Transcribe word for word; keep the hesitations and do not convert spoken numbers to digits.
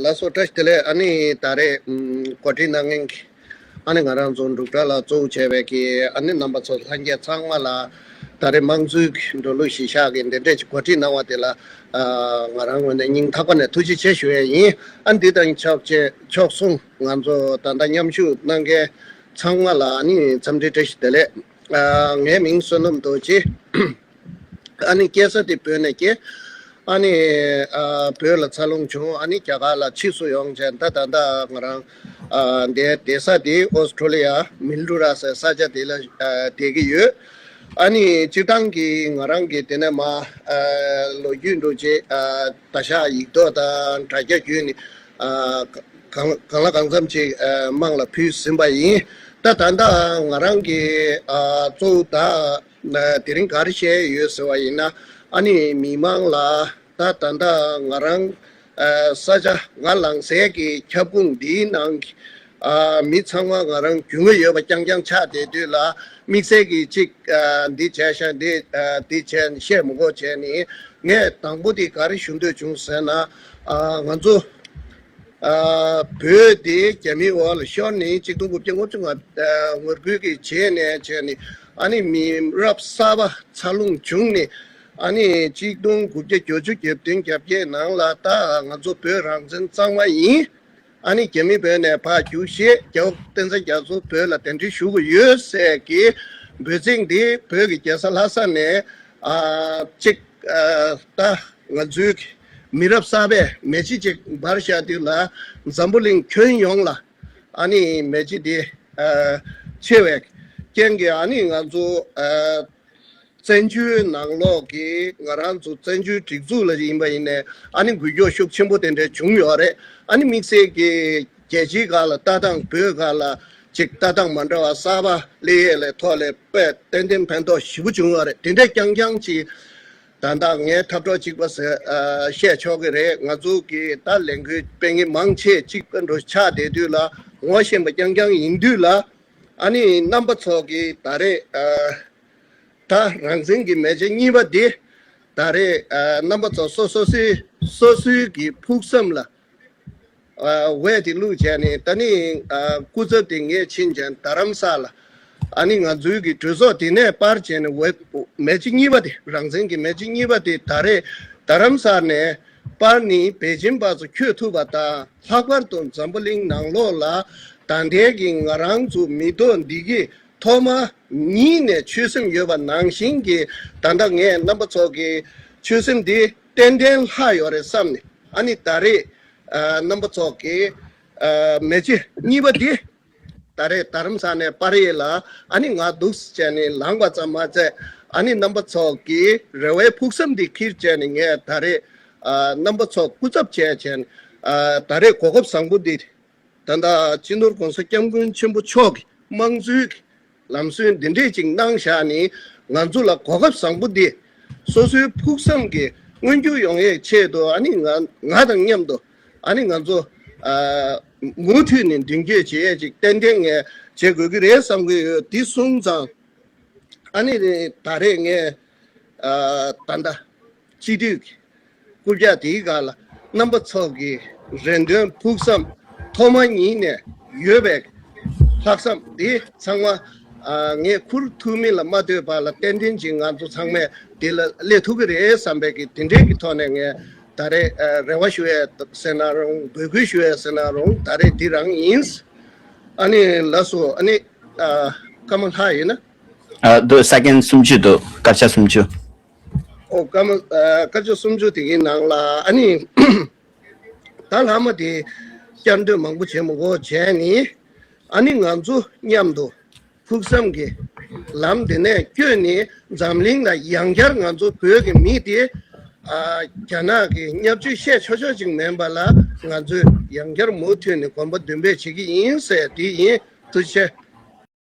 ལགས་སོ། བཀྲ་ཤིས་བདེ་ལེགས། ཨ་ནི་ད་རེས་ཨམ་གོ་སྒྲིག་གནང་མཁན་གྱི་ཨ་ནི་ང་རང་ཚོ་འབྲུག་སྒྲ་ལགས་གཙོ་བོ་བྱས་པའི་གི་ཨ་ནི་རྣམ་པ་ཚོ་ལྷན་རྒྱས་ཚང་མ་ལ་ད་རེས་དམངས་གཙོའི་གི་འགྲོ་ལུགས་གཞིར་བཞག་གི་འདི་འདྲས་ཀྱི་གོ་སྒྲིག་གནང་བ་དེ་ལ་ཨ་ང་རང་ངོས་ནས་སྙིང་ཐག་པ་ནས་ཐུགས་རྗེ་ཆེ་ཞུ་ཡས་ཡིན། ཨ་ནི་འདི་དང་ཕྱོགས་ཆེ་ཕྱོགས་མཚུངས་ང་ཚོ་ད་ལྟ་མཉམ་ཞུགས་གནང་མཁན་ཚང་མ་ལ་ཨ་ནི་འཚམས་འདྲི་བཀྲ་ཤིས་བདེ་ལེགས། ཨ་ངའི་མིང་བསོད་ནམས་རྡོ་རྗེ། ཨ་ནི་སྐྱེས་ས་དེ་བོད་ནས་སྐྱེས། ཨ་ནི་ཨ་བོད་ལ་འཚར་ལོངས་བྱུང་། ཨ་ནི་རྒྱ་གར་ལ་ཕྱིས་སུ་ཡོང་བྱས་ད་ད་ལྟ་ང་རང་ཨ་འདིར་བསྡད་ས་དེ་ཨོ་སི་ཁྲུ་ལི་ཡ་མིལ་ཌུ་ར་ཟེར་ས་ཆ་དེ་ལ་ཨ་བསྡད་ཀྱི་ཡོད། ཨ་ནི་སྤྱིར་བཏང་གི་ང་རང་གི་དེ་ནས་མ་ཨ་ལོ་རྒྱུས་འདྲ་ཅིག་ཨ་ད་ཤག་ཡིག་ཐོག་དང་དྲ་རྒྱ་བརྒྱུད་ནས་ཨ་གང་གང་ལ་གང་འཚམ་ཅིག་ཨ་དམངས་ལ་ཕུལ་ཟིན་པ་ཡིན། ད་ད་ལྟ་ང་རང་གི་ཨ་གཙོ་བོ་ད་དེ་རིང་ག་རེ་བཤད་ཡོད་ཟེར་བ་ཡིན་ན། ཨ་ནི་མི་མང་ལ་ད་ད་ལྟ་ང་རང་ཨ་ས་ཆ་ང་ལངས་སའི་གི་ཁྱབ་ཁོངས་འདིའི་ནང་གི་ཨ་མི་ཚང་མ་ང་རང་རྒྱུས་མངའ་ཡོད་པ་རྐྱང་རྐྱང་ཆགས་བསྡད་དུས་ལ་དམིགས་བསལ་གྱི་གཅིག་ཨ་འདི་བྱས་ཤག་འདི་ཨ་འདི་བྱས་ནས་བཤད་མི་དགོས་བྱས་ནས། ངས་དང་པོ་དེ་ག་རེ་ཞུ་འདོད་བྱུང་ཟེར་ན། ཨ་ང་ཚོ་ཨ་བོད་དེ་རྒྱ་མིའི་འོག་ལ་ཤོར་ནས་གཅིག་སྟོང་དགུ་བརྒྱ་ལྔ་བཅུ་ང་ཨ་ངོ་རྒོལ་གྱི་བྱས་ནས་བྱས་ནས། ཨ་ནི་མི་རབས་གསར་པ་འཚར་ལོངས་བྱུང་ནས། ཨ་ནི་གཅིག་སྟོང་དགུ་བརྒྱ་གྱ་བདུན་གྱ་བརྒྱད་ནང་ལ་ད་ང་ཚོ་བོད་རང་བཙན་གཙང་མ་ཡིན། ཨ་ནི་རྒྱ་མི་བོད་ནས་ཕར་རྒྱུགས་ཤིག་རྒྱལ་བ་བསྟན་འཛིན་རྒྱ་མཚོ་བོད་ལ་གདན་འདྲེན་ཞུ་གི་ཡོད་ཟེར་གྱི་འབོད་ཚིག་འདི་བོད་ཀྱི་རྒྱལ་ས་ལྷ་ས་ནས་ཨ་གཅིག་ཨ་ད་ང་ཚོའི་མི་རབས་གསར་པས་མེ་ལྕེ་གཅིག་འབར་བཞག་དུས་ལ་འཛམ་བུ་གླིང་ཁྱོན་ཡོངས་ལ་ཨ་ནི་མེ་ལྕེ་འདི་ཨ་མཆེད་པའི་རྐྱེན་གྱིས་ཨ་ནི་ང་ཚོ་ཨ་བཙན་བྱོལ་ནང་ལོགས་ཀྱི་ང་རང་ཚོ་བཙན་བྱོལ་སྒྲིག་འཛུགས་ལ་ཡིན་པ་ཡིན་ནའི་ཨ་ནི་འགུལ་སྐྱོད་ཤུགས་ཆེན་པོ་དེ་འདྲ་བྱུང་ཡོད་རེད། ཨ་ནི་དམིགས་བསལ་གྱི་རྒྱལ་སྤྱིའི་སྒང་ལ་ལྟ་སྟངས་བོད་སྒང་ལ་ཅིག་ལྟ་སྟངས་མ་འདྲ་བ་གསར་པ་སླེབས་ཡས་ལ་ཐོག་ལ་དཔེ་ཏན་ཏན་ཕན་ཐོགས་ཞེ་པོ་བྱུང་ཡོད་རེད། དེ་འདྲ་རྐྱང་རྐྱང་ཅིག་ད་ལྟ་ངའི་འཐབ་གྲོགས་གཅིག་པ་ཟེར་ཨ་བཤད་ཆོག་གི་རེད། ང་ཚོ་གི་ད་ལས་འགུལ་སྤེལ་མཁན་མང་ཆེ་གཅིག་པ་འདྲ་ཆགས་བསྡད་དུས་ལ་ངོ་ཤེས་པ་རྐྱང་རྐྱང་ཡིན་དུས་ལ། ཨ་ནི་རྣམ་པ་ཚོ་གི་ད་རེས་ཨ་ད་རང་བཙན་གྱི་མེ་ལྕེ་གཉིས་པ་འདི་ད་རེས་ཨ་རྣམ་པ་ཚོ་སོ་སོ་སོའི་སོ་སོའི་གི་ཕུགས་བསམ་ལ་ཨ་འོད་དེ་བླུགས་བྱས་ནས། ད་ནི་ཨ་སྐུ་ཚབ་དེ་ངས་ཕྱིན་བྱས་རྡ་རམ་ས་ལ་ཨ་ནི་ང་ཚོའི་གི་གྲོས་ཚོགས་དེ་ནས་སྤར་བྱས་ནས་འོད་མེ་ལྕེ་གཉིས་པ་དེ་རང་བཙན་གྱི་མེ་ལྕེ་གཉིས་པ་དེ་ད་རེས་རྡ་རམ་ས་ནས་སྤར་ནས་པེ་ཅིན་བར་དུ་འཁྱོལ་ཐུབ་པ་དང་། ལྷག་པར་དུ་འཛམ་བུ་གླིང་ནང་ལོགས་ལ་ད་ལྟའི་གི་ང་རང་ཚོ་མི་ཐོག་འདི་གི་ཐོག་མ་ཉིད་ནས་ཆོད་སེམས་ཡོད་པ་ནང་བཞིན་གྱི་ད་ལྟ་ངས་རྣམ་པ་ཚོ་གི་ཆོད་སེམས་འདི་ཏན་ཏན་ལྷག་ཡོད་རེད་བསམ་ནས། ཨ་ནི་ད་རེས་ཨ་རྣམ་པ་ཚོ་གི་ཨ་མེ་ལྕེ་གཉིས་པ་འདི་ད་རེས་རྡ་རམ་ས་ནས་སྤར་ཡས་ལ་ཨ་ནི་ང་འདུག་སེ་བྱས་ནས་ལངས་པ་ཙམ་མ་ཟད། ཨ་ནི་རྣམ་པ་ཚོ་གི་རེ་བའི་ཕུགས་བསམ་འདི་འཁྱེར་བྱས་ནས་ངས་ད་རེས་ཨ་རྣམ་པ་ཚོ་སྐུ་ཚབ་བྱས་བྱས་ནས་ཨ་ད་རེས་གོ་སྐབས་བཟང་པོ་འདི། ད་ལྟ་སྤྱི་ནོར་༸གོང་ས་༸སྐྱབས་མགོན་ཆེན་པོ་མཆོག་གིས་དམངས་གཙོའི་ལམ་སྲོལ་འདི་འདྲས་ཅིག་གནང་བཞག་ནས། ང་ཚོ་ལ་གོ་སྐབས་བཟང་པོ་འདི་སོ་སོའི་ཕུགས་བསམ་གྱི་མངོན་འགྱུར་ཡོང་ཡས་ཆེད་དུ། ཨ་ནི་ང་ང་དང་མཉམ་དུ་ཨ་ནི་ང་ཚོ་ཨ་མུ་མཐུད་ནས་མདུན་སྐྱོད་བྱེད་ཡས་ཅིག་ཏན་ཏན་ངས་བྱེད་དགོས་ཀྱི་རེད་བསམ་གྱི་ཡོད། འདི་སོང་ཙང་ཨ་ནི་ད་རེས་ངས་ཨ་ད་ལྟ་སྤྱི་འཐུས་ཀྱི་རྐུབ་བཀྱག་དེའི་སྒང་ལ་རྣམ་པ་ཚོ་གི་རེ་འདུན་ཕུགས་བསམ་ཐོག་མ་ཉིད་ནས་ཡོད་པའི་ལྷག་བསམ་འདི་ཚང་མ་ཨ་ངས་ཁུར་ཐུབ་མིན་ལ་མ་ལྟོས་པ་ལ་ཏན་ཏན་ཅིག་ང་ཚོ་ཚང་མས་འདི་ལ་སླེབས་ཐུབ་ཀྱི་རེད་བསམ་པའི་གི་དེ་འདྲའི་གི་ཐོག་ནས་ངས་ད་རེས་ཨ་རེ་བ་ཞུ་ཡས་ཟེར་ན་རུང་། འབོད་སྐུལ་ཞུ་ཡས་ཟེར་ན་རུང་། ད་རེས་འདི་རང་ཡིན། ཨ་ནི་ལགས་སོ། ཨ་ནི་ཨ་སྐར་མ་ལྷག་ཡོད་ན། ཨ་འདུག་སེ་ཀེན་སུམ་ཅུ་འདུག་སྐར་ཆ་སུམ་ཅུ། ཨོ་སྐར་མ་ཨ་སྐར་ཆ་སུམ་ཅུ་དེ་གི་ནང་ལ་ཨ་ནི་ད་ལྷག་མ་དེ་བསྐྱར་ཟློས་མང་པོ་བྱེད་མི་དགོས་བྱས་ནི། ཨ་ནི་ང་ཚོ་མཉམ་དུ་ཕུགས་བསམ་གྱི་ལམ་དེ་ནས་བསྐྱོད་ནས་འཛམ་གླིང་ལ་ཡང་བསྐྱར་ང་ཚོ་བོད་ཀྱི་མི་དེ་ཨ་རྒྱ་ནག་གི་བརྙས་བཅོས་བཤད་ཆོག་ཆོག་ཅིག་མིན་པ་ལ་ང་ཚོས་ཡང་བསྐྱར་མུ་མཐུད་ནས་གོམ་པ་མདུན་སྤོས་བྱེད་ཀྱི་ཡིན་ཟེར་དེ་ཡིན། ཐུགས་རྗེ་ཆེ།